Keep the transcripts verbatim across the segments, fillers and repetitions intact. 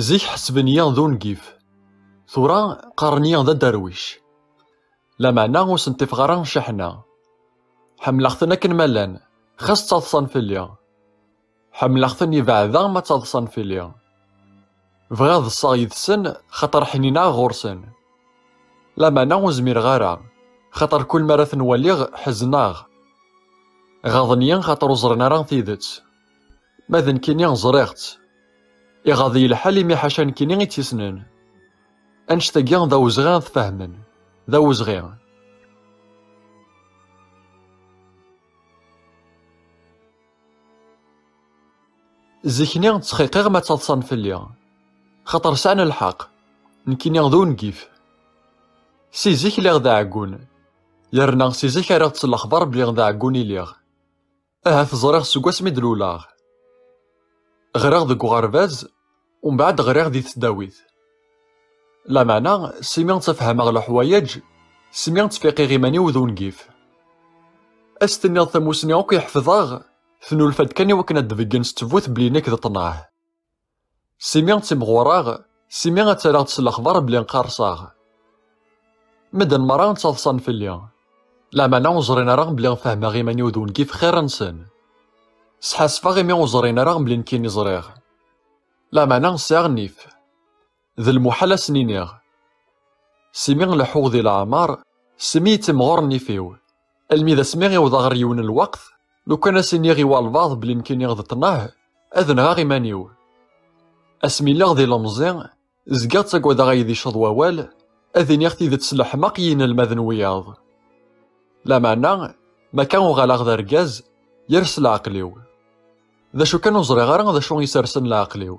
Zik ḥesben-iyi d ungif, tura qqaren-iyi d aderwic. Lameɛna ur sen-tifeɣ ara cceḥna. Ḥemmleɣ-ten akken ma llan, xas ttaḍsan fell-i. Ḥemmleɣ-ten ibeɛda ma ttaḍsan fell-i. Bɣiɣ ad ḍseɣ yid-sen, xaṭer ḥnineɣ ɣur-sen. Lameɛna ur zmireɣ ara, xaṭer kul mi ara ten-waliɣ, ḥezneɣ. Ɣaḍen-iyi xaṭer ur ẓrin ara tidet. Ma d nekkini ẓriɣ-tt. Iɣaḍ-iyi lḥal imi ḥaca nekkini i tt-yessnen. Annect-agi d awezɣi ad t-fehmen. D awezɣi. Zik-nni ttxiqiɣ ma ttaḍsan fell-i. Xaṭer sɛan lḥeqq. Nekkini d ungif. Si zik lliɣ d aɛeggun. Yerna si zik ara ɣ-d s lexbar belli d aɛeggun i lliɣ. Ahat ẓriɣ seg wasmi d-luleɣ. Ɣriɣ deg uɣerbaz, umbeɛd ɣriɣ di tesdawit. Lameɛna, simi ttafhameɣ leḥwayeǧ, simi ttfiqiɣ iman-iw d ungif. As-tiniḍ tamusni akk i ḥefḍeɣ, tnulfa-d kan i wakken ad d-beggen s ttbut belli nekk d ṭṭneɛ. Simi ttimɣureɣ, simi ad tt-rreɣ s lexbar belli nqerṣeɣ. Medden merra ttaḍsan fell-i. Lameɛna ur ẓrin ara belli fehmeɣ iman-iw d ungif xir-nsen. Sḥasfeɣ imi ur ẓrin ara belli nekkini ẓriɣ. Lameɛna sɛiɣ nnif. D lmuḥal ad sen-iniɣ. Simi leḥḥuɣ di leɛmer, simi yettimɣur nnif-iw. Almi d asmi iwḍa ɣer yiwen n lweqt, lukan ad s-iniɣ i walbeɛḍ belli nekkini d ṭṭneɛ, ad nɣeɣ iman-iw. Asmi lliɣ d ilemẓi, zgiɣ ttagadeɣ ad yi-d-icaḍ wawal, ad iniɣ tidet s leḥmeq i yinelmaden wiyaḍ. Lameɛna, ma kan uɣaleɣ d argaz, yers leɛqel-iw. D acu kan ur ẓriɣ ara d acu isersen leɛqel-iw.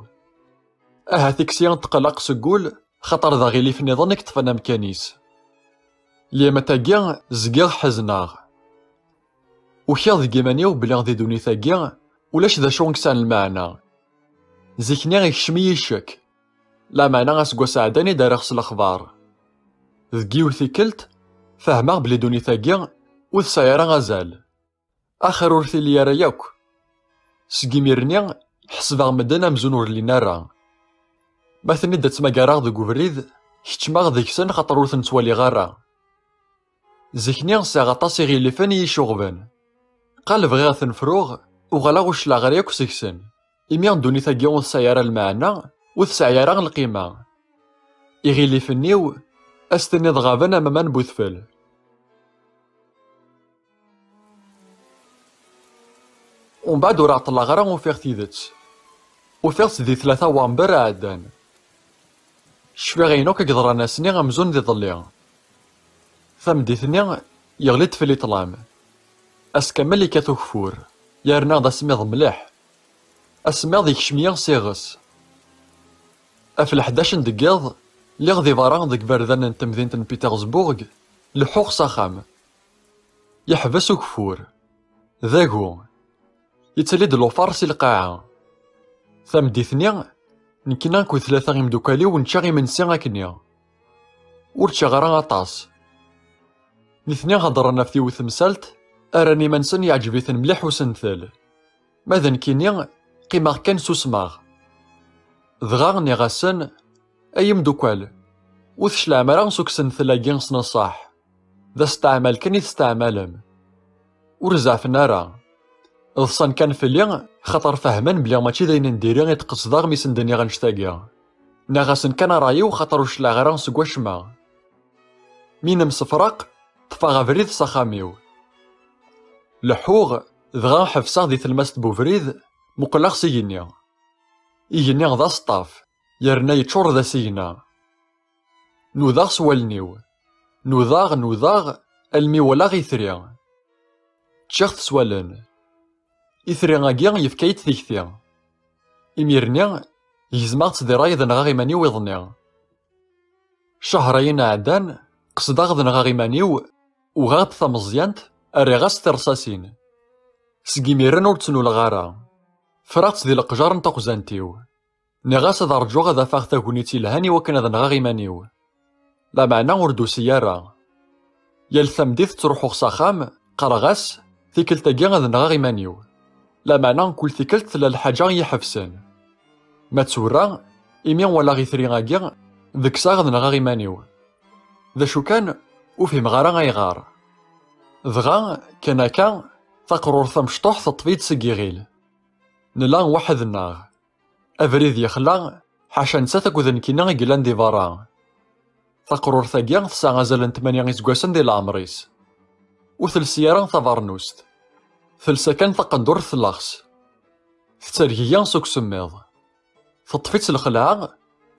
Ahat ikes-iyi ṭṭqelaq seg wul, xaṭer d aɣilif nniḍen i yeṭṭfen amkan-is. Lyamat-agi, zgiɣ ḥezneɣ. Ukiɣ deg iman-iw belli di ddunit-agi, ulac d acu i yesɛan lmeɛna. Zik-nni ikcem-iyi ccek. Lameɛna aseggas ɛeddan i d-rriɣ s lexbar. Deg yiwet tikkelt, fehmeɣ belli ddunit-agi ur tesɛi ara azal. Axir ur tili ara yakk. Seg imir-nni, ḥesbeɣ medden amzun ur llin ara. Ma ten-id ad ttmagareɣ deg ubrid, keččmeɣ deg-sen xaṭer ur ten-ttwaliɣ ara. Zik-nni sɛiɣ aṭas iɣilifen i yi-icuɣben. Qal bɣiɣ ad ten-fruɣ, uɣaleɣ ur cliɛeɣ ara yakk seg-sen. Imi ddunit-agi ur tesɛi ara lmeɛna, ur tesɛi ara lqima. Iɣilifen-iw, ad s-tiniḍ ɣaben am aman n udfel. Umbeɛd ur ɛeṭṭleɣ ara ufiɣ tidet. Ufiɣ-tt di tlata wamber iɛeddan. Cfiɣ ayen akk i yeḍran ass-nni amzun d iḍelli. Tameddit-nni, yeɣli-d fell-i ṭṭlam. Ass kamel yekkat ugeffur, yerna d asemmiḍ mliḥ. Asemmiḍ yekcem-iyi s iɣes. Ɣef leḥdac n deg yiḍ, lliɣ di berra deg iberdan n temdint n Petersburg, leḥḥuɣ s axxam. Yeḥbes ugeffur. D agu. Yettali-d lufar si lqaɛa. Tameddit-nni, nekkini akked tlata imeddukal-iw nečča imensi akkenni. Ur ččiɣ ara aṭas. Nitni heddren ɣef yiwet temsalt, rran iman-nsen yeɛǧeb-iten mliḥ usentel. Ma d nekkini, qqimeɣ kan susmeɣ. Dɣa nniɣ-asen, ay imdukal, ur teclaɛem ara s uksentel-agi s neṣṣaḥ. D asteɛmal kan i testeɛmalem. Ur zeɛfen ara. Ḍsan kan fell-i, xaṭer fehmen belli mačči d ayen n diri i d-qesdeɣ mi sen-d-nniɣ annect-agi. Nniɣ-asen kan ṛṛay-iw xaṭer ur cliɛeɣ ara seg wacemma. Mi nemsefraq, ṭṭfeɣ abrid s axxam-iw. Leḥḥuɣ, dɣa ḥebseɣ di tlemmast n ubrid, muqleɣ s igenni. Igenni d aseṭṭaf, yerna yeččur d asigna. Nudaɣ s wallen-iw. Nudaɣ, nudaɣ, almi walaɣ itri. Ččiɣ-t s wallen. Itri-agi yefka-yi-d tikti. Imir-nni, gezmeɣ-tt di ṛṛay ad nɣeɣ iman-iw iḍ-nni. Cehrayen ɛeddan, qesdeɣ ad nɣeɣ iman-iw, uɣeɣ-d tameẓyant, rriɣ-as tirṣasin. Seg imiren ur tt-nuleɣ ara. Ffreɣ-tt di leqjar n texzant-iw. Nniɣ-as ad ṛǧuɣ ad afeɣ tagnit yelhan i wakken ad nɣeɣ iman-iw. Lameɛna ur d-tusi ara. Yal tameddit ttruḥuɣ s axxam, qqareɣ-as, tikkelt-agi ad nɣeɣ iman-iw. Lameɛna kul tikkelt tella lḥaǧa i yi-iḥebsen. Ma d tura, imi walaɣ itri-agi, deg-s ad nɣeɣ iman-iw. D acu kan, ur fhimeɣ ara ayɣer. Dɣa, kan akka, taqrurt tamecṭuḥt teṭṭef-iyi-d seg yiɣil. Nella waḥed-nneɣ. Abrid yexla, ḥaca nettat akked nekkini i yellan di berra. Taqrurt-agi tesɛa azal n tmanya iseggasen di leɛmer-is. Ur telsi ara tabeṛnust. Telsa kan taqendurt n llexs. Tettergigi s usemmiḍ. Teṭṭef-itt lxelɛa,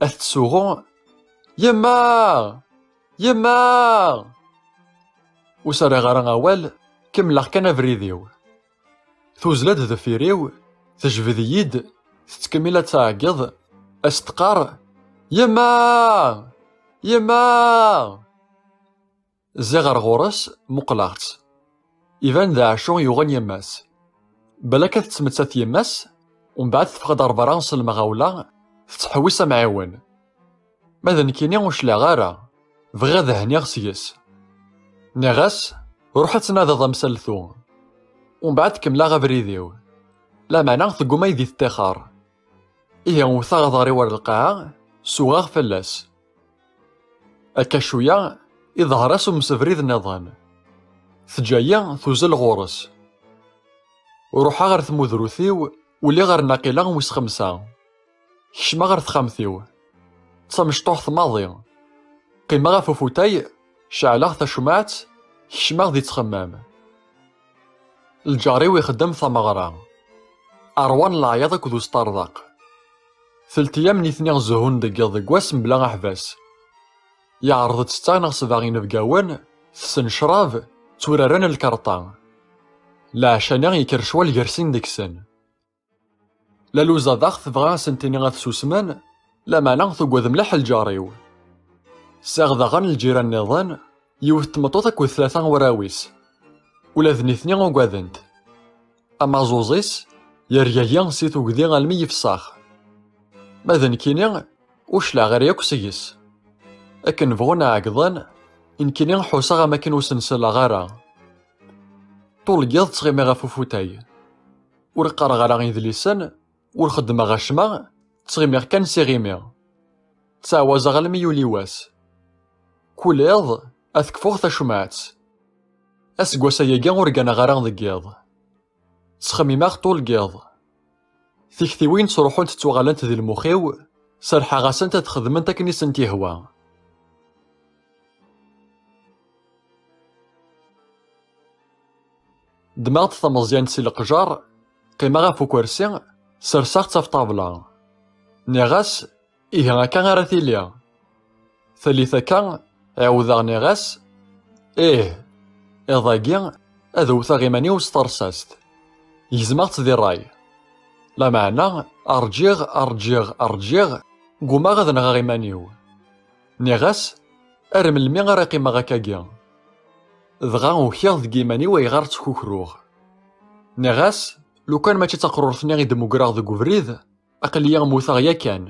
ad tettsuɣu. Yemma! Yemma! Ur s-rriɣ ara awal, kemmleɣ kan abrid-iw. Tuzla-d deffir-iw, tejbed-iyi-d, tettkemmil ad tɛeggeḍ, ad s-teqqar: Yemma! Yemma! Ziɣ ar ɣur-s, muqleɣ-tt. Iban d aɛcu yuɣen yemma-s. Balak ad tettmettat yemma-s, umbeɛd teffeɣ-d ar berra s lemɣawla, tettḥewwis amɛiwen. Ma d nekkini ur cliɛeɣ ara, bɣiɣ ad henniɣ seg-s. Nniɣ-as: "Ruḥ ad tnadiḍ amsaltu." Umbeɛd kemmleɣ abrid-iw. Lameɛna tegguma ad iyi-d-teṭṭixer. Ihi wteɣ aḍar-iw ar lqaɛa, suɣeɣ fell-as. Akka cwiya, iḍher-as umsebrid nniḍen. Teǧǧa-yi tuzzel ɣur-s. Ruḥeɣ ɣer tmudrut-iw, uliɣ ɣer Naqila wis xemsa. Kecmeɣ ɣer texxamt-iw. D tamecṭuḥt maḍi. Qqimeɣ ɣef ufutay, ceɛleɣ tacumɛet, kecmeɣ di ttxemmam. Lǧar-iw ixeddem tameɣra. Ṛwan leɛyaḍ akked usṭerḍeq. Telt ayyam nitni zehhun deg yiḍ deg wass mebla aḥbas. Yeɛreḍ-d setta neɣ sebɛa inebgawen, tessen ccrab, tturaren lkerṭa. Leɛca-nni yekker ccwal gar sin deg-sen. Lalla Uzadaɣ tebɣa ad sen-tini ad susmen, lameɛna tuggad mliḥ lǧar-iw. Sɛiɣ daɣen lǧiran nniḍen, yiwet n tmeṭṭut akked tlata warraw-is. Ula d nitni ugaden-t. Amaẓuẓ-is yergagi si tugdi almi yefṣax. Ma d nekkini, ur cliɛeɣ ara yakk seg-s. Akken bɣun ɛeggḍen, nekkini ḥuseɣ am akken ur sen-selleɣ ara. Ṭul n yiḍ ttɣimiɣ ɣef ufutay. Ur qqareɣ ara idlisen, ur xeddmeɣ acemma, ttɣimiɣ kan s iɣimi. Ttɛawazeɣ almi yuli wass. Kul iḍ, ad kfuɣ tacumɛet. Aseggas-ayagi ur gganeɣ ara deg yiḍ. Ttxemmimeɣ ṭul n yiḍ. Tiktiwin ttruḥunt ttuɣalent di lmux-iw, serḥeɣ-asent ad xedment akken i sent-ihwa. Ddmeɣ-d tameẓyant si leqjar, qqimeɣ ɣef ukersi, serseɣ-tt ɣef ṭṭabla. Nniɣ-as: "Ihi akka ara tili." Talit akka, ɛiwdeɣ nniɣ-as: "Ih, iḍ-agi ad wteɣ iman-iw s terṣast." Gezmeɣ-tt di ṛṛay. Lameɛna, rǧiɣ, rǧiɣ, rǧiɣ, ggumaɣ ad nɣeɣ iman-iw. Nniɣ-as: "Ar melmi ara qqimeɣ akkagi?" Dɣa ukiɣ deg yiman-iw ayɣer ttkukruɣ. Nniɣ-as: "Lukan mačči d taqrurt-nni i d-mmugreɣ deg ubrid, aql-iyi mmuteɣ yakan."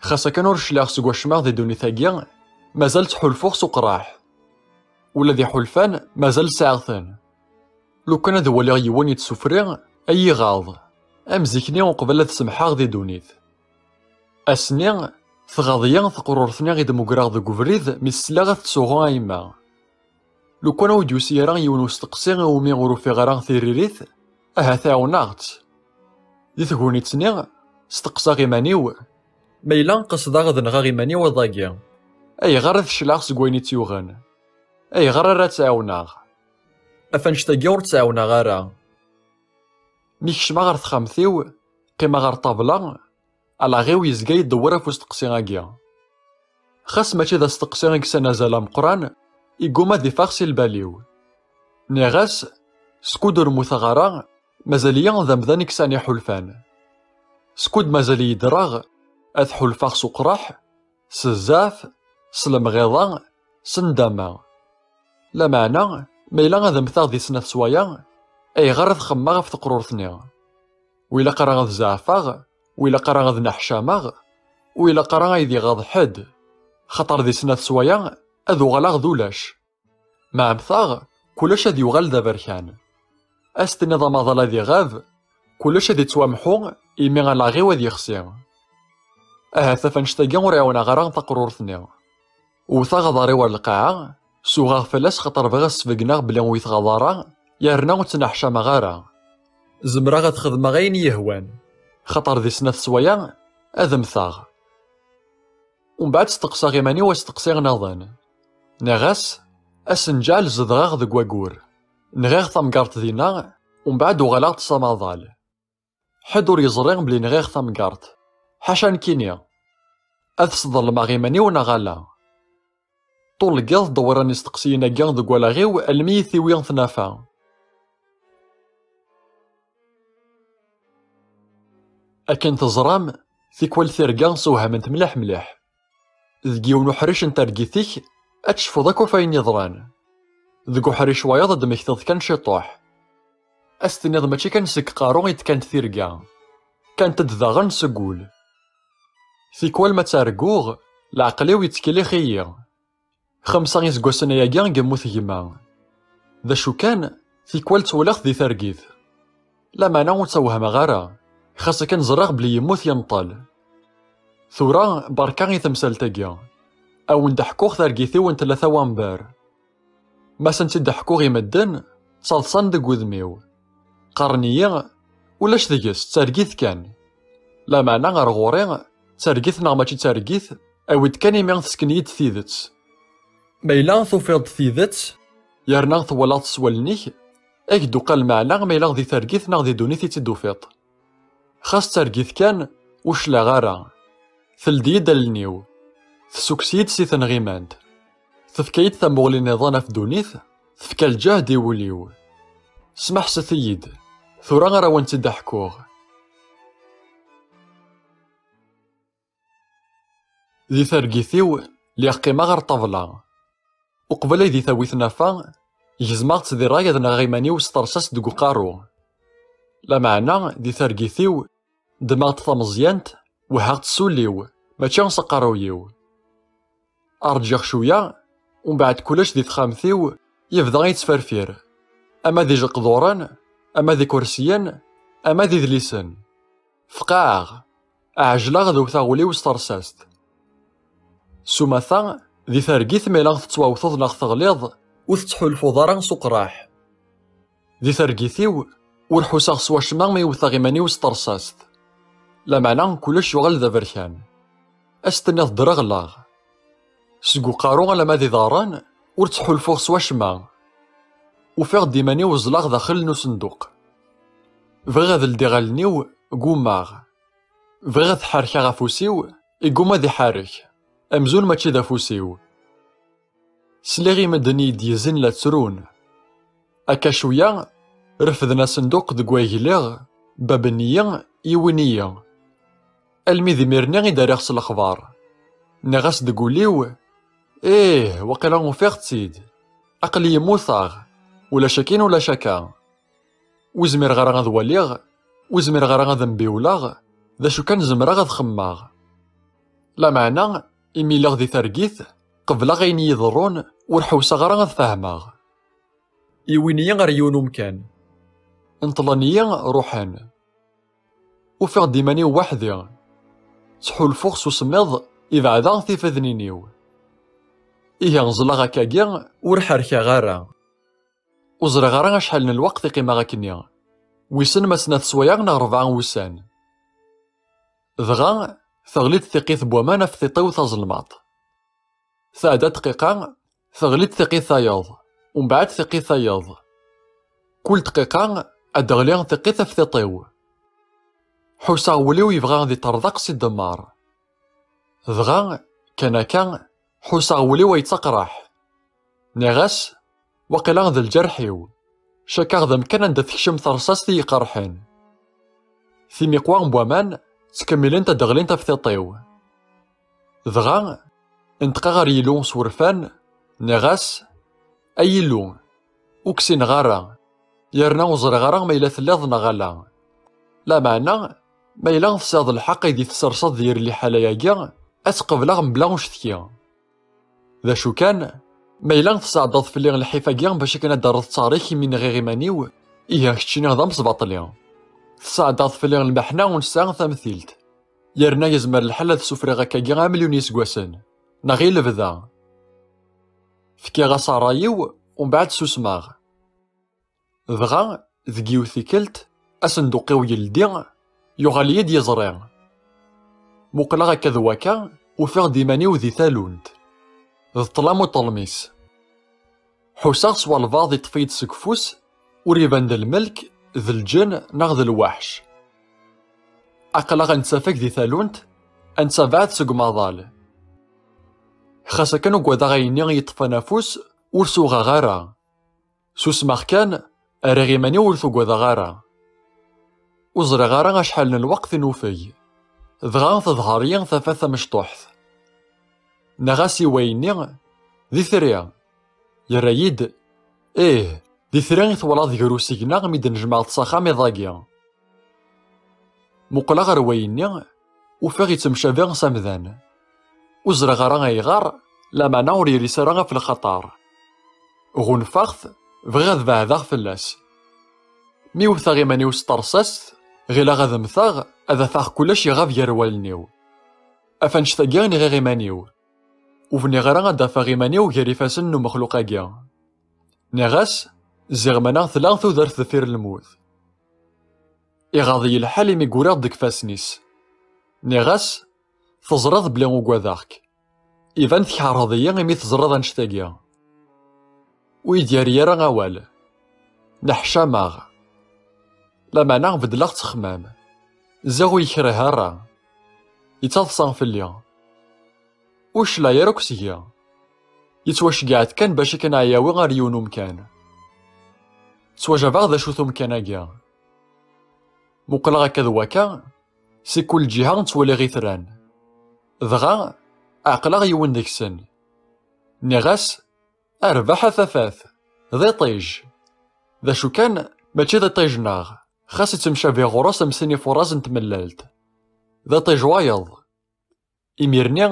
Xas akken ur cliɛeɣ seg wacemma di ddunit-agi, mazal ttḥulfuɣ s uqraḥ. Ula d iḥulfan mazal sɛiɣ-ten. Lukan ad waliɣ yiwen yettsufri, ad yi-iɣaḍ, am zik-nni uqbel ad semḥeɣ di ddunit. Ass-nni, tɣaḍ-iyi teqrurt-nni i d-mmugreɣ deg ubrid mi s-sliɣ ad tettsuɣu a yemma. Lukan ur d-yusi ara yiwen usteqsi iwumi ur ufiɣ ara tiririt, ahat ɛawneɣ-tt. Di tegnit-nni, steqsaɣ iman-iw: "Ma yella qesdeɣ ad nɣeɣ iman-iw iḍ-agi, ayɣer ad claɣ seg wayen i tt-yuɣen? Ayɣer ara tt-ɛawneɣ? Af annect-agi ur tt-ɛawneɣ ara." Mi kecmeɣ ɣer texxamt-iw, qqimeɣ ɣer ṭṭabla, alaɣ-iw yezga idewwer ɣef usteqsi-agi. Xas mačči d asteqsi i yekksen azal ameqqran, igguma ad iffeɣ si lbal-iw. Nniɣ-as: "Skud ur mmuteɣ ara, mazal-iyi d amdan i yesɛan iḥulfan. Skud mazal-iyi ddreɣ, ad ḥulfaɣ s uqraḥ, s zzɛef, s lemɣiḍa, s ndama. Lameɛna, ma yella ad mmteɣ di snat swaya, ayɣer ad xemmemeɣ ɣef teqrurt-nni? Ur ilaq ara ad zeɛfeɣ, ur ilaq ara ad neḥcameɣ, ur ilaq ara ad yi-iɣaḍ ḥedd, xaṭer di snat swaya ad uɣaleɣ d ulac. Ma mmteɣ, kullec ad yuɣal d aberkan. Ad s-tiniḍ amaḍal ad iɣab, kullec ad ittwamḥu, imi alaɣ-iw ad yexsi." Ahat ɣef annect-agi ur ɛiwneɣ ara taqrurt-nni. Wteɣ aḍar-iw ar lqaɛa, suɣeɣ fell-as xaṭer bɣiɣ ad sbegneɣ belli ur yi-tɣaḍ ara, yerna ur ttneḥcameɣ ara. Zemreɣ ad xedmeɣ ayen yehwan, xaṭer di snat swayeɛ ad mmteɣ. Umbeɛd steqsaɣ iman-iw asteqsi nniḍen. Nniɣ-as, asenǧal zedɣeɣ deg waggur. Nɣiɣ tamgerḍt dinna, umbeɛd uɣaleɣ-d s amaḍal. Ḥedd ur yeẓri belli nɣiɣ tamgerḍt. Ḥaca nekkini. Ad sḍelmeɣ iman-iw neɣ ala? Ṭulgiḍ dewren isteqsiyen-agi deg wallaɣ-iw almi i tiwi tnafa. Akken teẓram, tikwal tirga sewhament mliḥ mliḥ. Deg yiwen uḥric n targit-ik, ad tecfuḍ akk ɣef ayen yeḍran. Deg uḥric wayeḍ ad d-temmektiḍ kan ciṭuḥ. Ad s-tiniḍ mačči kan seg uqerru i d-kkant tirga. Kkant-d daɣen seg wul. Tikwal ma ttarguɣ, leɛqel-iw yettkellix-iyi. Xemsa iseggasen ayagi i yemmut gma. D acu kan, tikwal ttwaliɣ-t di targit. Lameɛna ur ttawehmeɣ ara, xas akken ẓriɣ belli yemmut yenṭel. Tura, berka i temsalt-agi. A wen-d-ḥkuɣ targit-iw n tlata wamber. Ma sen-tt-id-ḥkuɣ i medden, ttaḍsan deg wudem-iw. Qqaren-iyi, ulac deg-s, d targit kan. Lameɛna ar ɣur-i, d targit neɣ mačči d targit, awi-d kan imi tesken-iyi-d tidet. Ma yella tufiḍ-d tidet, yerna twalaḍ s wallen-ik, ad k-d-uqal lmeɛna ma yella di targit neɣ di ddunit i tt-id-tufiḍ. Xas d targit kan, ur cliɛeɣ ara. Teldi-yi-d allen-iw. Tessukkes-iyi-d si tnɣimant. Tefka-yi-d tamuɣli nniḍen ɣef ddunit, tefka lǧehd i wul-iw. Smeḥset-iyi-d, tura ara wen-tt-id-ḥkuɣ. Di targit-iw, lliɣ qqimeɣ ɣer ṭṭabla. Uqbel ay di tawi tnafa, gezmeɣ-tt di ṛṛay ad nɣeɣ iman-iw s terṣast deg uqerru. Lameɛna, di targit-iw, ddmeɣ-d tameẓyant, wehheɣ-tt s ul-iw, mačči s aqerruy-iw. Rǧiɣ cwiya, umbeɛd kullec di texxamt-iw yebda yettferfir, ama d ijeqduren, ama d ikersiyen, ama d idlisen. Feqɛeɣ, ɛejleɣ ad wteɣ ul-iw s terṣast. S umata, di targit ma yella tettwawteḍ neɣ teɣliḍ, ur tettḥulfuḍ ara s uqraḥ. Di targit-iw, ur ḥuseɣ s wacemma mi wteɣ iman-iw s terṣast. Lameɛna kullec yuɣal d aberkan. Ad s-tiniḍ ddreɣleɣ. Seg uqerru alamma d iḍarren, ur ttḥulfuɣ s wacemma. Ufiɣ-d iman-iw ẓẓleɣ daxel n usenduq. Bɣiɣ ad ldiɣ allen-iw, gummaɣ. Bɣiɣ ad ḥerkeɣ afus-iw, igumma ad iḥerrek, amzun mačči d afus-iw. Sliɣ i medden i yi-d-yezzin la ttrun. Akka cwiya, refden asenduq deg wayeg lliɣ, bbaben-iyi, yiwin-iyi. Almi d imir-nni i d-rriɣ s lexbar. Nniɣ-as deg wul-iw, ih, waqila ufiɣ-tt-id. Aql-iyi mmuteɣ, ulac akin ulac akka. Ur zmireɣ ara ad waliɣ, ur zmireɣ ara ad mbiwleɣ, d acu kan zemreɣ ad xemmeɣ. Lameɛna, imi lliɣ di targit, qebleɣ ayen i yi-iḍerrun, ur ḥewseɣ ara ad fehmeɣ. Iwin-iyi ɣer yiwen umkan. Nṭlen-iyi, ruḥen. Ufiɣ-d iman-iw weḥd-i. Ttḥulfuɣ s usemmiḍ, ibeɛda tifadnin-iw. Ihi ẓẓleɣ akkagi, ur ḥerkeɣ ara. Ur ẓriɣ ara acḥal n lweqt i qqimeɣ akkenni. Wissen ma snat swayeɛ neɣ rebɛa wussan. Dɣa, teɣli-d tiqqit n waman ɣef tiṭ-iw tazelmaḍt. Tɛedda dqiqa, teɣli-d tiqqit tayeḍ, umbeɛd tiqqit tayeḍ. Kul dqiqa, ad d-teɣli tiqqit ɣef tiṭ-iw. Ḥuseɣ wul-iw yebɣa ad iṭerḍeq s idemmar. Dɣa, kan akka, ḥuseɣ wul-iw yettaqraḥ. Nniɣ-as, waqila d lǧerḥ-iw. Cakkaɣ d amkan anda tekcem terṣast i yi-iqerḥen. Timiqwa n waman ttkemmilent ad d-ɣlint ɣef tiṭ-iw. Dɣa, neṭqeɣ ɣer Yillu s wurfan, nniɣ-as, ay Illu, ur k-ssineɣ ara, yerna ur ẓriɣ ara ma yella telliḍ neɣ ala. Lameɛna, ma yella tesɛiḍ lḥeqq i d-tesserseḍ di yir liḥala-agi, ad tt-qebleɣ mebla ucetki. D acu kan, ma yella tesɛeddaḍ fell-i lḥif-agi bac akken ad d-terreḍ ttaṛ-ik imi nɣiɣ iman-iw, ihi keččini d amesbaṭli. Tesɛeddaḍ fell-i lmeḥna ur nesɛi tamtilt. Yerna yezmer lḥal ad sufriɣ akkagi amelyun yiseggasen, neɣ i lebda. Fkiɣ-as ṛṛay-iw, umbeɛd susmeɣ. Dɣa, deg yiwet tikkelt, asenduq-iw yeldi, yuɣal-iyi-d yiẓri. Muqleɣ akka d wakka, ufiɣ-d iman-iw di talunt. D ṭṭlam uṭelmis. Ḥuseɣ s walbeɛḍ iṭṭef-iyi-d seg ufus, ur iban d lmelk, d lǧen neɣ d lweḥc. Aql-aɣ nettafeg di talunt, ad nettabaɛed seg umaḍal. Xas akken ugadeɣ ayenni i yeṭṭfen afus, ur s-uɣeɣ ara. Susmeɣ kan, rriɣ iman-iw ur t-ugadeɣ ara. Ur ẓriɣ ara acḥal n lweqt i nufeg. Dɣa teḍher-iyi tafat tamecṭuḥt. Nniɣ-as i wayenni, d itri. Yerra-yi-d, ih, d itri i twalaḍ gar usigna mi d-nejmeɛeḍ s axxam iḍ-agi. Muqleɣ ɣer wayenni, ufiɣ yettemcabi s amdan. Ur ẓriɣ ara ayɣer, lameɛna ur yellis ara ɣef lxaṭer. Ɣunfaɣ-t, bɣiɣ ad beɛdeɣ fell-as. Mi wteɣ iman-iw s terṣast, ɣileɣ ad mmteɣ, ad afeɣ kullec iɣab gar wallen-iw. Af annect-agi i nɣiɣ iman-iw. Ur bniɣ ara ad afeɣ iman-iw gar ifassen n umexluq-agi. Nniɣ-as, ziɣ mana tella tudert deffir lmut. Iɣaḍ-iyi lḥal imi guriɣ-d deg ifassen-is. Nniɣ-as, teẓriḍ belli ugadeɣ-k. Iban tkeṛheḍ-iyi imi teẓriḍ annect-agi. Ur yi-d-yerri ara awal. Neḥcameɣ. Lameɛna beddleɣ ttexmam. Ziɣ ur yekrih ara. Yettaḍsa fell-i. Ur clay ara akk seg-i. Yettwaceggeɛ-d kan bac akken a yawi ar yiwen umkan. Ttwajabeɣ d acu-t umkan-agi. Muqleɣ akka d wakka, si kul lǧiha ttwaliɣ itran. Dɣa, ɛeqleɣ yiwen deg-sen. Nniɣ-as, a rrbeḥ a tafat, d iṭij. D acu kan, mačči d iṭij-nneɣ, xas ittemcabi ɣur-s am sin ifuṛaẓ n tmellalt. D iṭij wayeḍ. Imir-nni,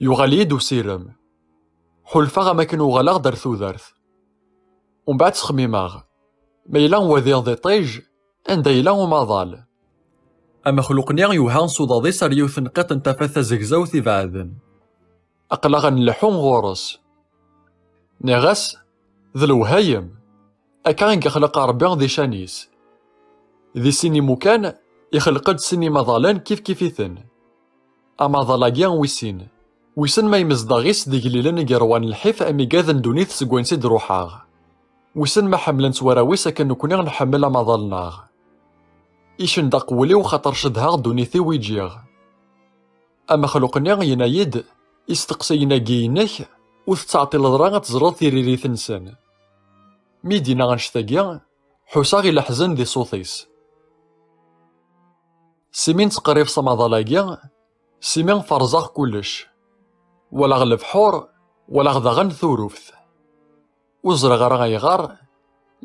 yuɣal-iyi-d usirem. Ḥulfaɣ am akken uɣaleɣ-d ar tudert. Umbeɛd ttxemmimeɣ, ma yella wadi d iṭij, anda yella umaḍal? Amexluq-nni yuha s uḍad-is ar yiwet n qiṭ n tafat tazegzawt ibeɛden. Aql-aɣ nleḥḥu ɣur-s. Nniɣ-as, d lewhayem. Akka i yexleq Ṛebbi di ccan-is. Di sin imukan, ixleq-d sin imaḍalen kifkif-iten. Amaḍal-agi wis sin. Wissen ma imezdaɣ-is d igellilen i yerwan lḥif am igad n ddunit seg wansi d-ruḥeɣ. Wissen ma ḥemmlen-tt warraw-is akken nekni nḥemmel amaḍal-nneɣ. Icendaq wul-iw xaṭer cedhaɣ ddunit-iw i ǧǧiɣ. Amexluq-nni yenna-yi-d, isteqsiyen-agi-inek, ur tettɛeṭṭileḍ ara ad teẓreḍ tiririt-nsen. Mi d-yenna annect-agi, ḥuseɣ i leḥzen di ṣṣut-is. Simi nettqerrib s amaḍal-agi, simi ferẓeɣ kullec. Walaɣ lebḥur, walaɣ daɣen turuft. Ur ẓriɣ ara ayɣer,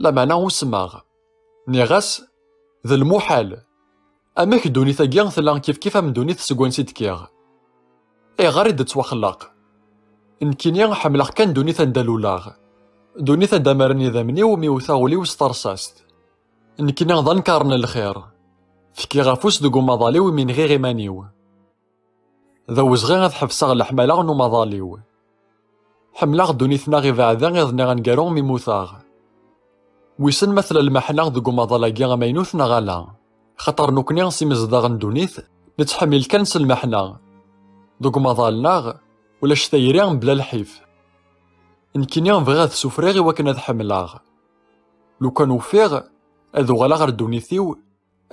lameɛna usmeɣ. Nniɣ-as, d lmuḥal. Amek ddunit-agi tella kifkif am ddunit seg wansi d-kkiɣ? Ayɣer i d-ttwaxelleq? Nekkini ḥemmleɣ kan ddunit anda luleɣ. Ddunit anda maren idammen-iw mi wteɣ ul-iw s terṣast. Nekkini d anekar n lxir. Fkiɣ afus deg umaḍal-iw imi nɣiɣ iman-iw. D awezɣi ad ḥebseɣ leḥmala n umaḍal-iw. Ḥemmleɣ ddunit-nneɣ ibeɛden iḍ-nni aneggaru mi mmuteɣ. Wissen ma tella lmeḥna deg umaḍal-agi amaynut neɣ ala, xaṭer nekkni s imezdaɣ n ddunit, nettḥemmil kan s lmeḥna. Deg umaḍal-nneɣ, ulac tayri mebla lḥif. Nekkini bɣiɣ ad sufriɣ i wakken ad ḥemmleɣ. Lukan ufiɣ, ad uɣaleɣ ar ddunit-iw,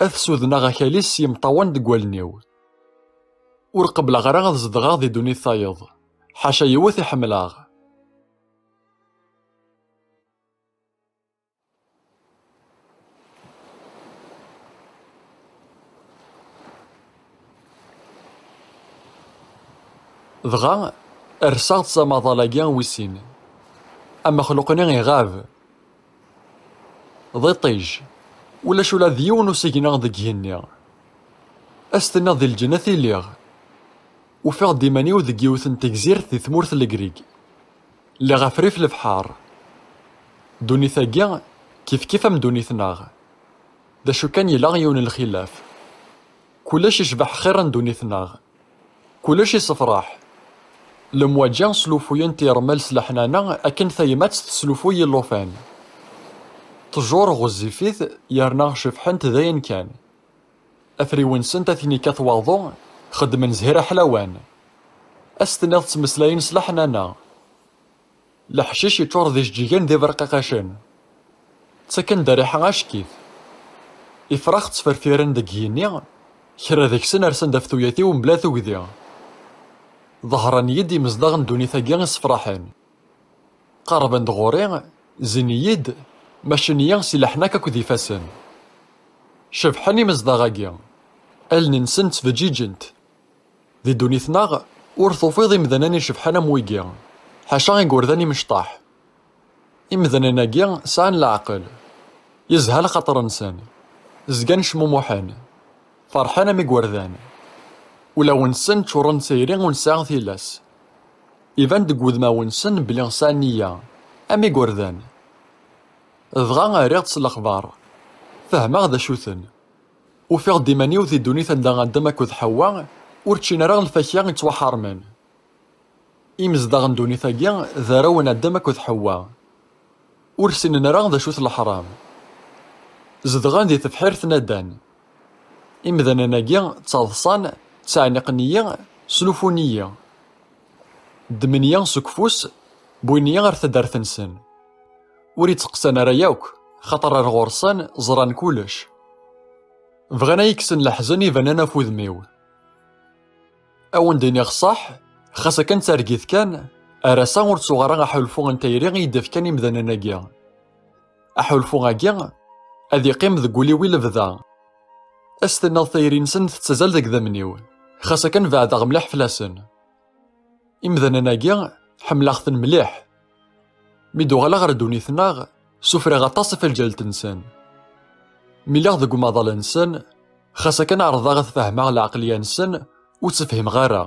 ad sudneɣ akal-is s yimeṭṭawen deg wallen-iw. Ur qebbleɣ ara ad zedɣeɣ di ddunit tayeḍ, ḥaca yiwet i ḥemmleɣ. Dɣa, rseɣ-d s amaḍal-agi wis sin. Amexluq-nni iɣab. D iṭij. Ulac ula d yiwen usigna deg igenni. Ad s-tiniḍ di lǧennet i lliɣ. Ufiɣ-d iman-iw deg yiwet n tegzirt di tmurt n Legrig. Lliɣ ɣef rrif lebḥer. Ddunit-agi, kifkif am ddunit-nneɣ. D acu kan yella yiwen n lxilaf. Kullec icbeḥ xir n ddunit-nneɣ. Kullec isefraḥ. Lemwaǧa slufuyent irmel s leḥnana akken tayemmat teslufuy i llufan. Ṭṭjur ɣezzifit yerna cebḥent d ayen kan. Afriwen-nsent ad ten-ikkat waḍu, xeddmen zhir aḥlawan. Ad s-tiniḍ ttmeslayen s leḥnana. Leḥcic yeččur d ijeǧǧigen d iberqiqacen. Ttaken-d rriḥa acekkit. Ifrax ttferfiren deg yigenni, kra deg-sen rsen-d ɣef tuyat-iw mebla tugdi. Ḍehren-iyi-d imezdaɣ n ddunit-agi isefraḥen. Qerrben-d ɣur-i, zzin-iyi-d, macen-iyi si leḥnak akked ifassen. Cebḥen imezdaɣ-agi. Allen-nsen ttfeǧǧiǧent. Di ddunit-nneɣ, ur tufiḍ imdanen icebḥen am wigi, ḥaca igerdan imecṭaḥ. Imdanen-agi sɛan leɛqel. Yezha lxaṭer-nsen. Zgan cmumuḥen. Ferḥen am igerdan. Ulawen-nsen ččuren d tayri ur nesɛi tilas. Iban deg wudmawen-nsen belli sɛan nniya, am igerdan. Dɣa rriɣ-d s lexbar. Fehmeɣ d acu-ten. Ufiɣ-d iman-iw di ddunit anda Adem akked Ḥewwa ur ččin ara lfakya ittwaḥermen. Imezdaɣ n ddunit-agi d arraw n Adem akked Ḥewwa. Ur ssinen ara d acu-t leḥram. Zedɣen di tebḥirt n Adan. Imdanen-agi ttaḍsan, ttɛenniqen-iyi, slufun-iyi. Ddmen-iyi seg ufus, wwin-iyi ɣer taddart-nsen. Ur itteqqsan ara yakk, xaṭer ar ɣur-sen ẓran kullec. Bɣan ad yi-kksen leḥzen ibanen ɣef wudem-iw. Ad wen-d-iniɣ ṣṣeḥ, xas akken d targit kan, ar ass-a ur ttuɣ ara aḥulfu n tayri i yi-d-fkan imdanen-agi. Aḥulfu-agi ad iqqim deg wul-iw i lebda. Ad s-tiniḍ tayri-nsen tettazal deg idammen-iw, xas akken beɛdeɣ mliḥ fell-asen. Imdanen-agi ḥemmleɣ-ten mliḥ. Mi d-uɣaleɣ ɣer ddunit-nneɣ, sufriɣ aṭas ɣef lǧalt-nsen. Mi lliɣ deg umaḍal-nsen, xas akken ɛerḍeɣ ad fehmeɣ lɛeqliya-nsen, ur tt-fhimeɣ ara.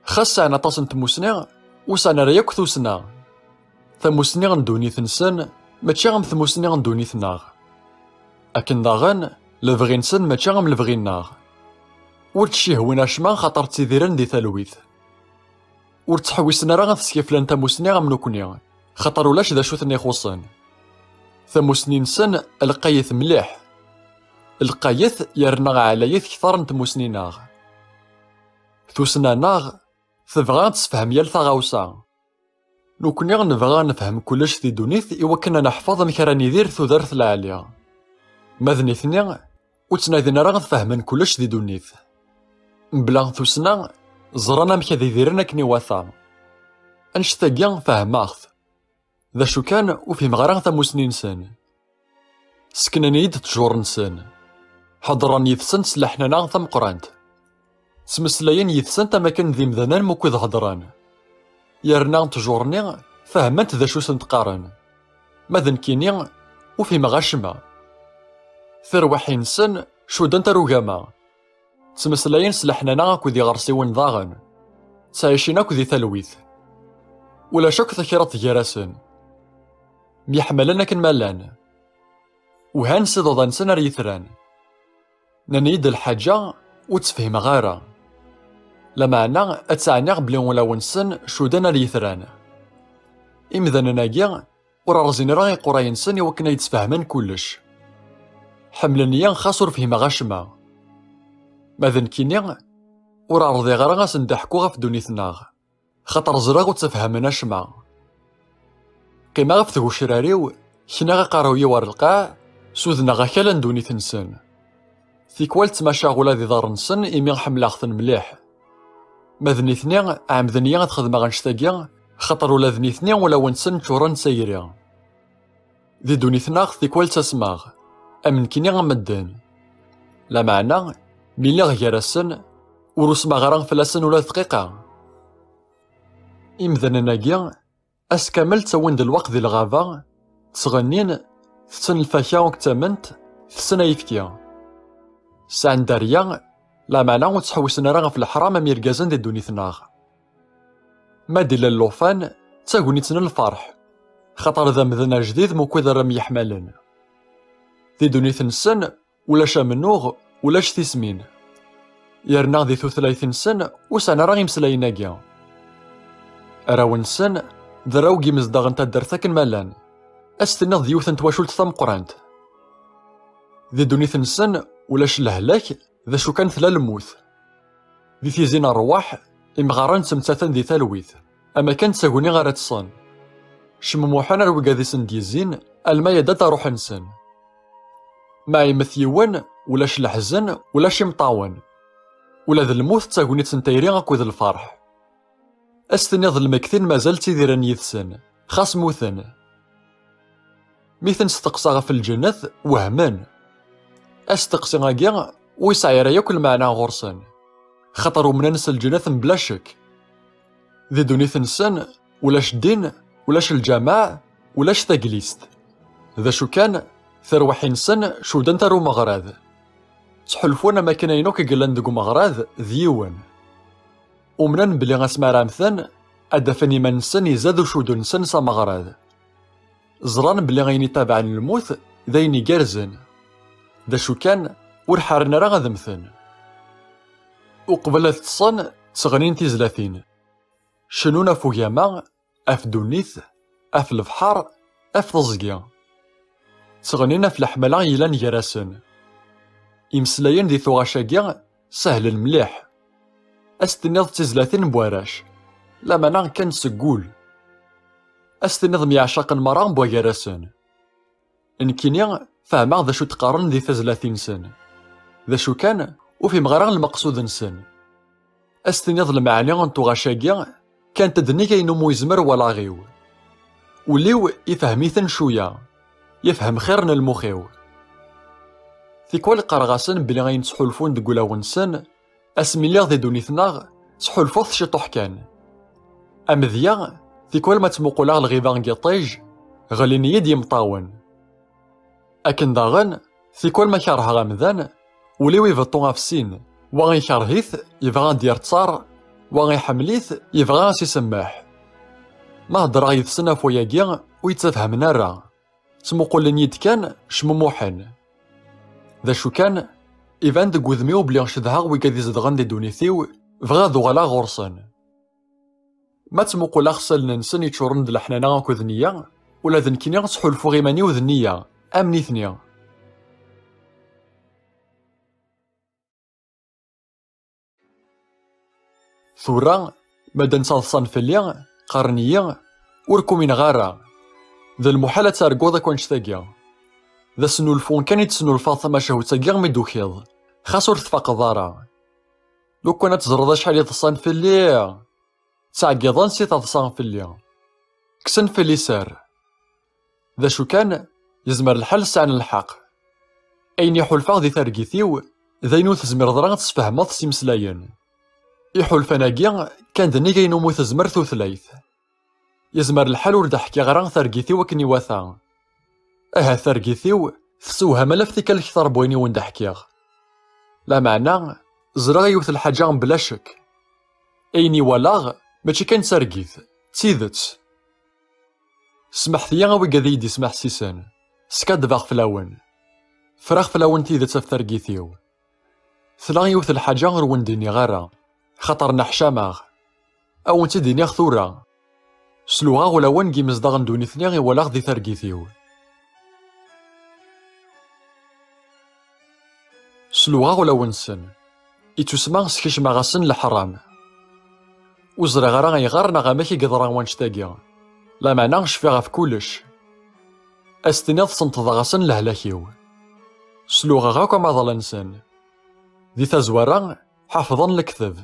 Xas sɛan aṭas n tmusni, ur sɛan ara yakk tussna. Tamusni n ddunit-nsen mačči am tmusni n ddunit-nneɣ. Akken daɣen, lebɣi-nsen mačči am lebɣi-nneɣ. Ur ttcihwin acemma xaṭer ttidiren di talwit. Ur ttḥewwisen ara ad skeflen tamusni am nekkni, xaṭer ulac d acu ten-ixuṣṣen. Tamusni-nsen lqayet mliḥ. Lqayet yerna ɛlayet kter n tmusni-nneɣ. Tussna-nneɣ tebɣa ad tessefhem yal taɣawsa. Nekkni nebɣa ad nefhem kullec di ddunit i wakken ad neḥfeḍ amek ara nidir tudert lɛali. Ma d nitni, ur ttnadin ara ad fehmen kullec di ddunit. Mebla tussna, ẓran amek ad idiren akken iwata. Annect-agi fehmeɣ-t. D acu kan, ur fhimeɣ ara tamusni-nsen. Seknen-iyi-d ttjur-nsen. Heddren yid-sent s leḥnana tameqqrant. Ttmeslayen yid-sent am akken d imdanen mukud heddren. Yerna ttjur-nni fehment d acu sent-qqaren. Ma d nekkini, ur fhimeɣ acemma. Tirwiḥin-nsen cuddent ar ugama. Ttmeslayen s leḥnana akked iɣersiwen daɣen. Ttɛicin akk di talwit. Ulac akk takriḍt gar-asen. Myeḥmalen akken ma llan. Uhan s iḍudan-nsen ar yitran. Nnan-iyi-d lḥaǧa ur tt-fhimeɣ ara. Lameɛna ad tt-ɛniɣ belli ulawen-nsen cudan ar yitran. Imdanen-agi ur rẓin ara iqurray-nsen i wakken ad d-sfehmen kullec. Ḥemmlen-iyi xas ur fhimeɣ acemma. Ma d nekkini, ur ɛerḍiɣ ara ad sen-d-ḥkuɣ ɣef ddunit-nneɣ, xaṭer ẓriɣ ur ttafhamen acemma. Qqimeɣ ɣef tgucrar-iw, kniɣ aqerruy-iw ar lqaɛ, sudneɣ akal n ddunit-nsen. Tikwal ttmacaɣ ula d iḍarren-nsen imi ḥemmleɣ-ten mliḥ. Ma d nitni, ɛemmden-iyi ad xedmeɣ annect-agi, xaṭer ula d nitni ulawen-nsen ččuren d tayri. Di ddunit-nneɣ tikwal ttasmeɣ, am nekkini am medden. Lameɛna, mi lliɣ gar-asen, ur usmeɣ ara fell-asen ula d dqiqa. Imdanen-agi, ass kamel ttawin-d lweqt di lɣaba, ttɣennin, tetten lfakya akked tament, tessen ayefki. Sɛan dderya, lameɛna ur ttḥewwisen ara ɣef leḥram am yirgazen di ddunit-nneɣ. Ma d-illa llufan, d tagnit n lferḥ, xaṭer d amdan ajdid mukud ara myeḥmalen. Di ddunit-nsen, ulac amennuɣ, ulac tismin. Yerna di tutlayt-nsen ur sɛan ara imeslayen-agi. Arraw-nsen d arraw n yimezdaɣ n taddart akken ma llan. Ad s-tiniḍ d yiwet n twacult tameqqrant. Di ddunit-nsen ulac lehlak, d acu kan tella lmut. Di tizi n rrwaḥ, imɣaren ttmettaten di talwit, am akken d taguni ara ṭṭsen. Cmumuḥen ar wigad i sen-d-yezzin, alma yedda-d ṛṛuḥ-nsen. Ma yemmet yiwen, ulac leḥzen, ulac imṭawen. Ula d lmut d tagnit n tayri akked lferḥ. Ad s-tiniḍ d lmegtin mazal ttidiren yid-sen, xas mmuten. Mi ten-steqsa ɣef lǧennet, wehmen. Asteqsi-agi ur yesɛi ara yakk lmeɛna ɣur-sen, xaṭer umnen s lǧennet mebla ccek. Di ddunit-nsen, ulac ddin, ulac lǧameɛ, ulac taglist. D acu kan, tarwiḥin-nsen cudent ar umeɣrad. Ttḥulfun am akken ayen akk i yellan deg umeɣrad d yiwen. Umnen belli asmi ara mmten, ad d-afen iman-nsen izad ucuddu-nsen s ameɣrad. Ẓran belli ayen ittabaɛen lmut d ayen igerrzen. D acu kan, ur ḥaren ara ad mmten. Uqbel ad ṭṭsen, tteɣnin tizlatin. Cennun ɣef ugama, ɣef ddunit, ɣef lebḥer, ɣef teẓgi. Tteɣnin ɣef leḥmala yellan gar-asen. Imeslayen di tuɣac-agi sehlen mliḥ. Ad s-tiniḍ d tizlatin n warrac, lameɛna kan seg wul. Ad s-tiniḍ myeɛcaqen merra n wagar-asen. Nekkini fehmeɣ d acu d-qqaren di tazlatin-nsen. D acu kan, ur fhimeɣ ara lmeqsud-nsen. Ad s-tiniḍ lmeɛni n tuɣac-agi, kkant-d nnig ayen umi yezmer wallaɣ-iw. Ul-iw ifhem-iten cwiya, yefhem xir n lmux-iw. Tikwal qqareɣ-asen belli ayen ttḥulfun deg ulawen-nsen, asmi lliɣ di ddunit-nneɣ, ttḥulfuɣ-t ciṭuḥ kan. Amedya, tikwal ma ttmuquleɣ lɣiba n yiṭij, ɣlin-iyi-d yemṭawen. Akken daɣen, tikwal ma kerheɣ amdan, ul-iw ibeṭṭu ɣef sin, wa ikerh-it, yebɣa ad d-yerr ttaṛ, wa iḥemmel-it, yebɣa ad s-isemmeḥ. Ma heddreɣ yid-sen ɣef wayagi, ur yi-ttafhamen ara. Ttmuqulen-iyi-d kan, cmumuḥen. D acu kan, iban deg wudem-iw belli cedhaɣ wigad izedɣen di ddunit-iw, bɣiɣ ad uɣaleɣ ɣur-sen. Ma ttmuquleɣ isallen-nsen yeččuren d leḥnana akked nniya, ula d nekkini ttḥulfuɣ iman-iw d nniya, am nitni. Tura, ma d-nsa ḍsan fell-i, qqaren-iyi, ur k-umineɣ ara. D lmuḥal ad targuḍ akk annect-agi. D asnulfu kan i d-tesnulfaḍ tamacahut-agi mi d-tukiḍ, xas ur tfaqeḍ ara. Lukan ad teẓreḍ acḥal i ḍsan fell-i! Ttɛeggiḍen si taḍsa fell-i. Kksen fell-i sser. D acu kan, yezmer lḥal sɛan lḥeqq. Ayen i ḥulfaɣ di targit-iw, d ayen ur tezmireḍ ara ad tesfehmeḍ s imeslayen. Iḥulfan-agi kkan-d nnig ayen umi tezmer tutlayt. Yezmer lḥal ur d-ḥkiɣ ara targit-iw akken iwata. Ahat targit-iw tessewham alaf tikkal kter n wayen i wen-d-ḥkiɣ. Lameɛna, ẓriɣ yiwet lḥaǧa mebla ccek. Ayen i walaɣ, mačči kan d targit, d tidet. Smeḥt-iyi a wigad i yi-d-ismeḥsisen, skaddbeɣ fell-awen. Ffreɣ fell-awen tidet ɣef targit-iw. Tella yiwet lḥaǧa ur wen-d-nniɣ ara, xaṭer neḥcam-aɣ. A wen-tt-id-iniɣ tura. Sluɣeɣ ulawen n yimezdaɣ n ddunit-nni i walaɣ di targit-iw. Sluɣeɣ ulawen-nsen. Ittusma skecmeɣ-asen leḥram. Ur ẓriɣ ara ayɣer neɣ amek i yeḍra wannect-agi. Lameɛna cfiɣ ɣef kullec. As-tiniḍ sentḍeɣ-asen lehlak-iw. Sluɣeɣ akk amaḍal-nsen. Di tazwara, ḥafḍen lekdeb.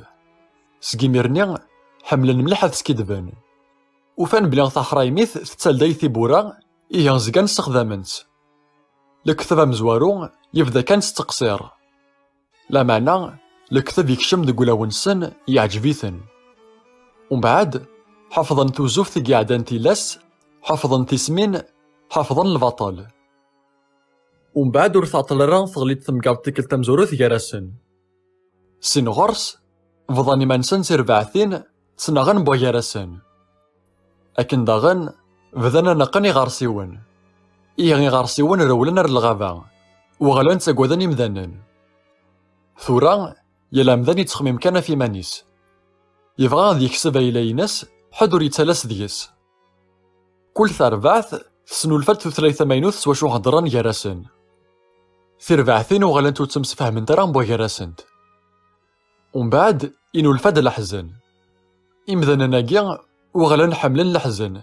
Seg imir-nni, ḥemmlen mliḥ ad skiddben. Ufan belli taḥraymit tettalday tiwwura, ihi zgan ssexdamen-tt. Lekdeb amezwaru yebda kan s tteqsir. Lameɛna, lekdeb yekcem deg ulawen-nsen, yeɛǧeb-iten. Umbeɛd, ḥafḍen tuzuft i iɛeddan tilas, ḥafḍen tismin, ḥafḍen lbaṭel. Umbeɛd ur tɛeṭṭel ara teɣli-d temgerḍt tikkelt tamezwarut gar-asen. Sin ɣur-s, bḍan iman-nsen d tirbaɛtin, ttnaɣen wway-gar-asen. Akken daɣen, bdan aneqqen iɣersiwen. Ihi iɣersiwen rewlen ar lɣaba, uɣalen ttagaden imdanen. Tura, yal amdan yettxemmim kan ɣef iman-is. Yebɣa ad yekseb ayla-ines, ḥedd ur yettalas deg-s. Kul tarbaɛt tesnulfa-d tutlayt tamaynut s wacu heddren gar-asen. Tirbaɛtin uɣalent ur ttemsefhament ara mbuɣ gar-asent. Umbeɛd, inulfa-d leḥzen. Imdanen-agi uɣalen ḥemmlen leḥzen,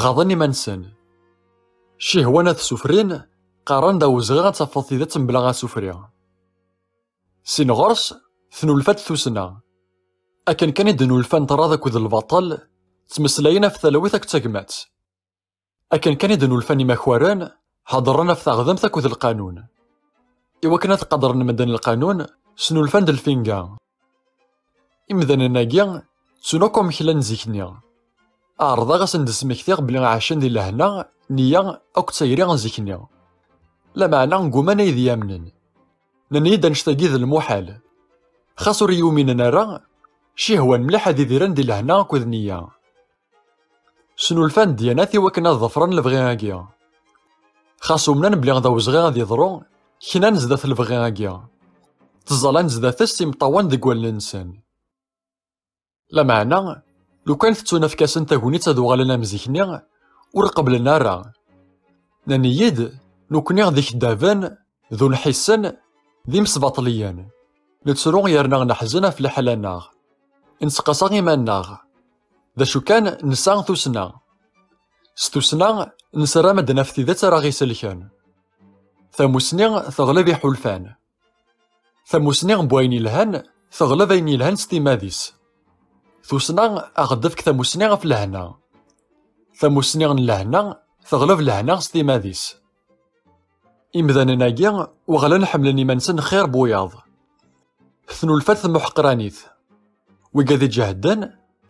ɣaḍen iman-nsen. Cihwan ad sufrin, qqaren d awezɣi ad tafeḍ tidet mebla asufri. Sin ɣer-s, tnulfa-d tussna. Akken kan i d-nulfan ṭṭrad akked lbaṭel, ttmeslayen ɣef talwit akked tagmat. Akken kan i d-nulfan imakaren, heddren ɣef taɣdemt akked lqanun. Iwakken ad qadren medden lqanun, snulfan-d lfinga. Imdanen-agi ttun akk amek llan zik-nni. Ɛerḍeɣ ad sen-d-smektiɣ belli ɛacen di lehna, nniya akked tayri n zik-nni. Lameɛna gguman ad iyi-d-yamnen. Nnan-iyi-d annect-agi d lmuḥal. Xas ur iyi-uminen ara, cihwan mliḥ ad idiren di lehna akked nniya. Snulfan ddyanat iwakken ad ḍefren lebɣi-agi. Xas umnen belli d awezɣi ad yeḍru, knan zdat lebɣi-agi. Ttẓallan zdat-s s imeṭṭawen deg wallen-nsen. Lameɛna, lukan tettunefk-asen tagnit ad uɣalen am zik-nni, ur qebblen ara. Nnan-iyi-d, nekkni d ikeddaben, d unḥissen, d imesbaṭliyen. Nettru yerna neḥzen ɣef leḥla-nneɣ. Nettqasa iman-nneɣ. D acu kan, nesɛa tussna. S tussna, nesra medden ɣef tidet ara ɣ-iselken. Tamusni teɣleb iḥulfan. Tamusni n wayen yelhan teɣleb ayen yelhan s timmad-is. Tussna a ɣ-d-tefk tamusni ɣef lehna. Tamusni n lehna teɣleb lehna s timmad-is. Imdanen-agi uɣalen ḥemmlen iman-nsen xir n wiyaḍ. Tnulfa-d tmuḥeqranit. Wigad iǧehden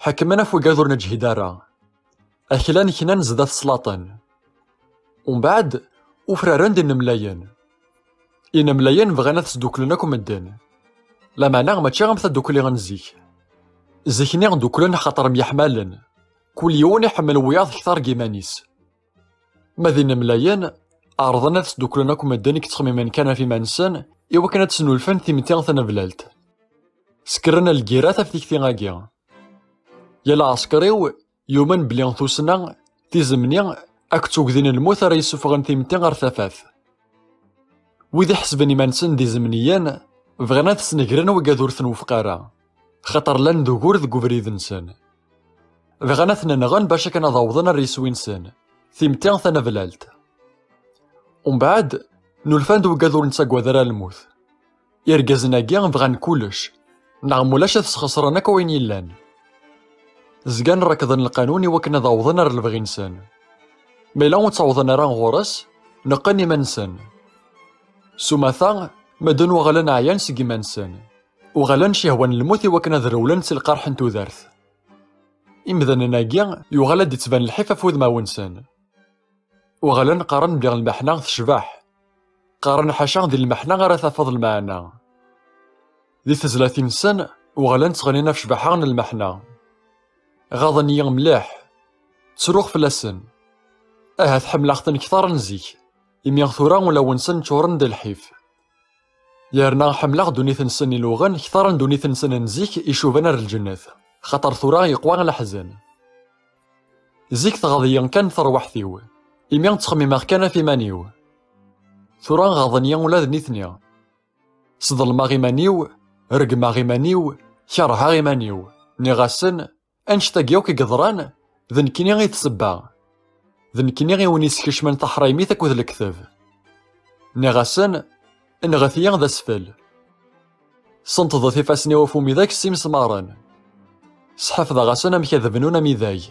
ḥekmen ɣef wigad ur neǧhid ara. Aklan knan zdat slaṭen. Umbeɛd, ufraren-d inemlayen. Inemlayen bɣan ad sduklen akk medden. Lameɛna mačči am tadukli n zik. Zik-nni duklen xaṭer myeḥmalen. Kul yiwen iḥemmel wiyaḍ kter n yiman-is. Ma d inemlayen, ɛerḍen ad sduklen akk medden i yettxemmimen kan ɣef iman-nsen, iwakken ad snulfen timetti tanablalt. Sekren lgirat ɣef tikti-agi. Yal aɛesker-iw yumen belli tussna, tizemni, akked tugdi n lmut ara yessufɣen timetti ɣer tafat. Wid iḥesben iman-nsen d izemniyen, bɣan ad snegren wigad ur ten-wufeq ara, xaṭer llan d ugur deg ubrid-nsen. Bɣan ad ten-nɣen bac akken ad awḍen ar yiswi-nsen, timetti tanablalt. Umbeɛd, nulfan-d wigad ur nettagad ara lmut. Irgazen-agi bɣan kullec, neɣ mulac ad sxeṣren akk wayen yellan. Zgan rekkḍen lqanun iwakken ad awḍen ar lebɣi-nsen. Ma yella ur ttawḍen ara ɣur-s, neqqen iman-nsen. S umata, medden uɣalen ɛyan seg iman-nsen. Uɣalen cihwan lmut iwakken ad rewlen si lqerḥ n tudert. Imdanen-agi yuɣal ad d-ittban lḥif ɣef wudmawen-nsen. Uɣalen qqaren belli lmeḥna tecbeḥ. Qqaren ḥaca di lmeḥna ara tafeḍ lmeɛna. Di tezlatin-nsen, uɣalen ttɣennin ɣef ccbaḥa n lmeḥna. Ɣaḍen-iyi mliḥ. Ttruɣ fell-asen. Ahat ḥemmleɣ-ten kter n zik, imi tura ulawen-nsen ččuren d lḥif. Yerna ḥemmleɣ ddunit-nsen iluɣen kter n ddunit-nsen n zik icuban ar lǧennet, xaṭer tura yeqwa leḥzen. Zik tɣaḍ-iyi kan terwiḥt-iw, imi ttxemmimeɣ kan ɣef iman-iw. Tura ɣaḍen-iyi ula d nitni. Sḍelmeɣ iman-iw, regmeɣ iman-iw, kerheɣ iman-iw. Nniɣ-asen, annect-agi akk i yeḍran, d nekkni i d ssebba. D nekkni i wen-iskecmen taḥraymit akked lekteb. Nniɣ-asen, nɣet-iyi d asfel. Senṭḍet ifassen-iw ɣef umidag s imesmaren. Sḥafḍeɣ-asen amek ad bnun amidag.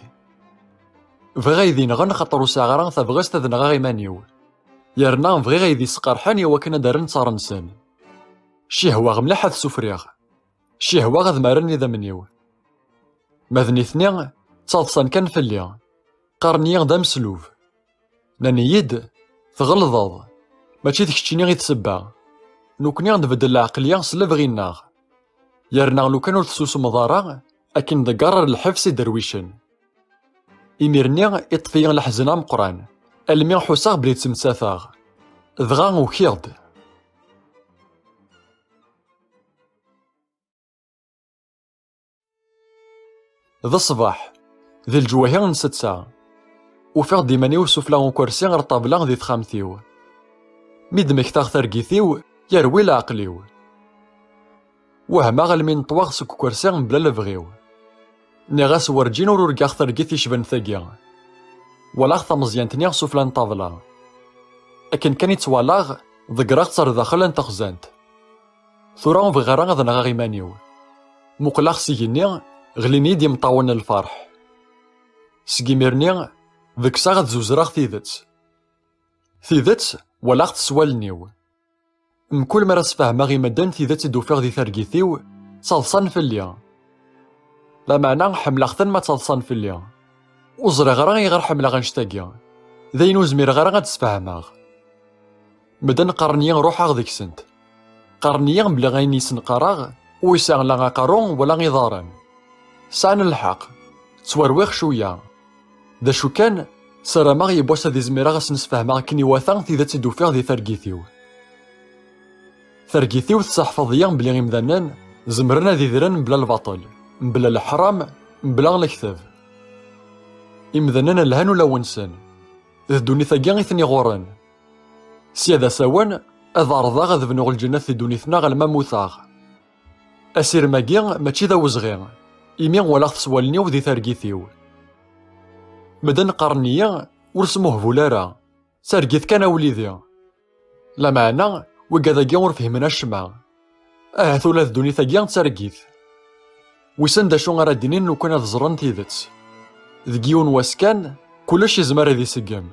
Bɣiɣ ad iyi-nɣen xaṭer ur sɛiɣ ara tabɣest ad nɣeɣ iman-iw. Yerna bɣiɣ ad iyi-sqerḥen iwakken ad d-rren ttaṛ-nsen. Cihwaɣ mliḥ ad sufriɣ. Cihwaɣ ad maren idammen-iw. Ma d nitni, ttaḍsan kan fell-i. Qqaren-iyi d ameslub. Nnan-iyi-d, tɣelḍeḍ. Mačči d keččini i d ssebba. Nekkni ad nbeddel lɛeqliya s lebɣi-nneɣ. Yerna lukan ur tessusmeḍ ara, akken ḍegger ar lḥebs iderwicen. Imir-nni iṭṭef-iyi leḥzen ameqqran, almi ḥusseɣ belli ttmettateɣ. Dɣa ukiɣ-d. D ṣṣbeḥ, di leǧwahi n ssetta. Ufiɣ-d iman-iw sufla ukersi ɣer ṭṭabla di texxamt-iw. Mi d-mmektaɣ targit-iw, yerwi leɛqel-iw. Wehmeɣ almi neṭwaɣ seg ukersi mebla lebɣi-w. Nniɣ-as werǧin ur urgaɣ targit yecban tagi. Walaɣ tameẓyant-nni sufla n ṭṭabla. Akken kan i tt-walaɣ, ḍeggreɣ-tt ar daxel n texzant. Tura ur bɣiɣ ara ad nɣeɣ iman-iw. Muqleɣ s igenni, ɣlin-iyi-d imeṭṭawen n lferḥ. Seg imir-nni, ḍeggseɣ ad zuzreɣ tidet. Tidet, walaɣ-tt s wallen-iw. Mkul mi ara sfehmeɣ i medden tidet i d-ufiɣ di targit-iw, ttaḍsan fell-i. Lameɛna ḥemmleɣ-ten ma ttaḍsan fell-i. Ur ẓriɣ ara ayɣer ḥemmleɣ annect-agi. D ayen ur zmireɣ ara ad d-sfehmeɣ. Medden qqaren-iyi ruḥeɣ deg-sent. Qqaren-iyi belli ayen i sen-qqareɣ ur yesɛi la aqerru wala iḍarren. Sɛan lḥeqq. Ttwerwiɣ cwiya. D acu kan, ssarameɣ yiwwas ad izmireɣ ad sen-sfehmeɣ akken iwata tidet i d-ufiɣ di targit-iw. Targit-iw tesseḥfaḍ-iyi belli imdanen zemren ad idren mebla lbaṭel, mebla leḥram, mebla lekteb. Imdanen lhan ulawen-nsen. D ddunit-agi i ten-iɣurren. Sya d asawen, ad ɛerḍeɣ ad bnuɣ lǧennet di ddunit-nneɣ alma mmuteɣ. Asirem-agi mačči d awezɣi, imi walaɣ-t s wallen-iw di targit-iw. Medden qqaren-iyi, ur smuhbul ara, d targit kan a wlidi. Lameɛna, wigad-agi ur fhimen acemma. Ahat ula d ddunit-agi d targit. Wissen d acu ara d-inin lukan ad ẓren tidet. Deg yiwen wass kan, kullec yezmer ad iseggem.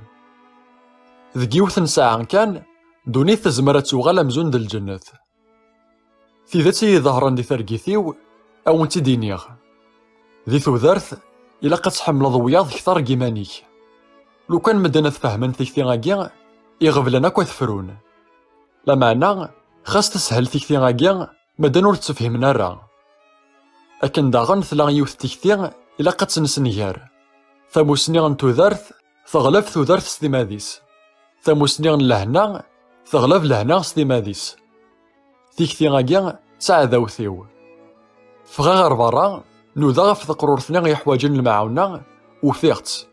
Deg yiwet n ssaɛa kan, ddunit tezmer ad tuɣal amzun d lǧennet. Tidet i iḍehren di targit-iw, a wen-tt-id-iniɣ. Di tudert, ilaq ad tḥemmleḍ wiyaḍ kter n yiman-ik. Lukan medden ad fehmen tikti-agi, iɣeblan akk ad frun. Lameɛna, xas teshel tikti-agi, medden ur tt-fhimen ara. Akken daɣen tella yiwet tikti, ilaq ad tt-nessenger. Tamusni n tudert teɣleb tudert s timmad-is. Tamusni n lehna teɣleb lehna s timmad-is. Tikti-agi d taɛdawt-iw. Ffɣeɣ ɣer berra, nudaɣ ɣef teqrurt-nni yeḥwaǧen lemɛawna, ufiɣ-tt.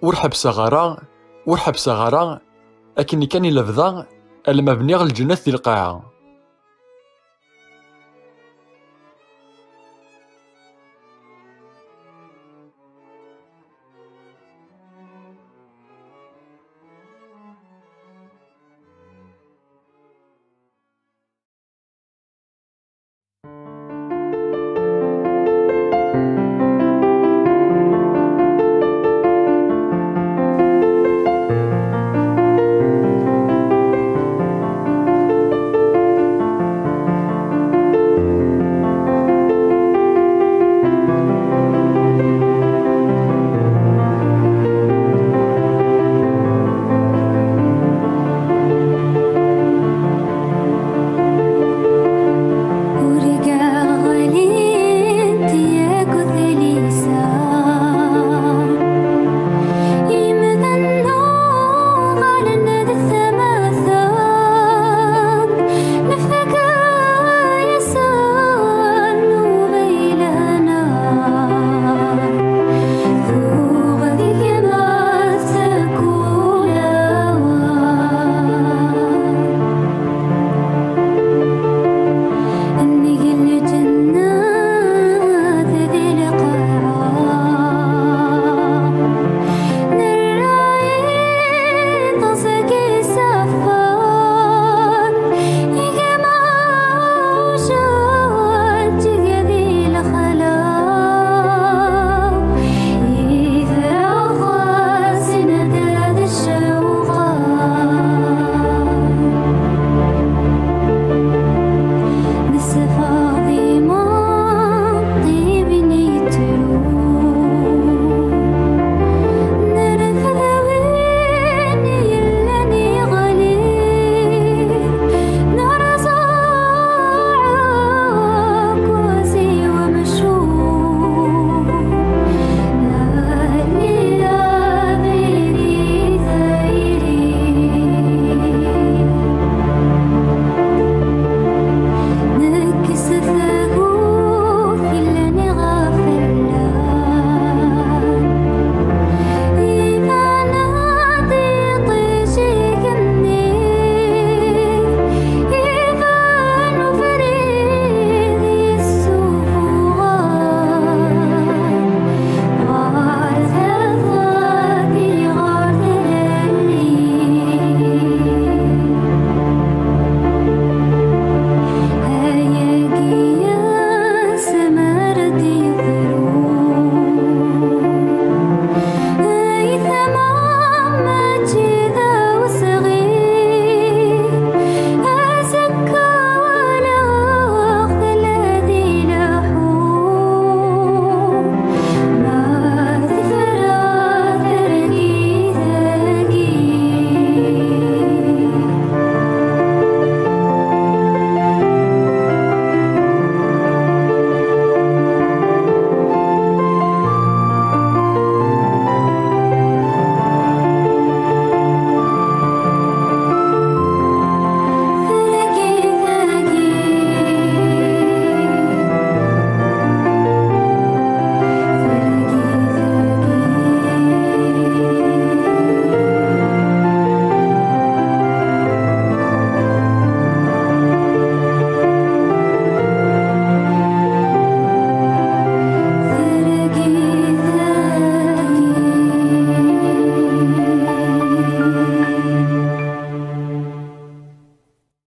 Ur ḥebseɣ ara, ur ḥebseɣ ara, akken kan i lebda, alma bniɣ lǧennet di lqaɛa.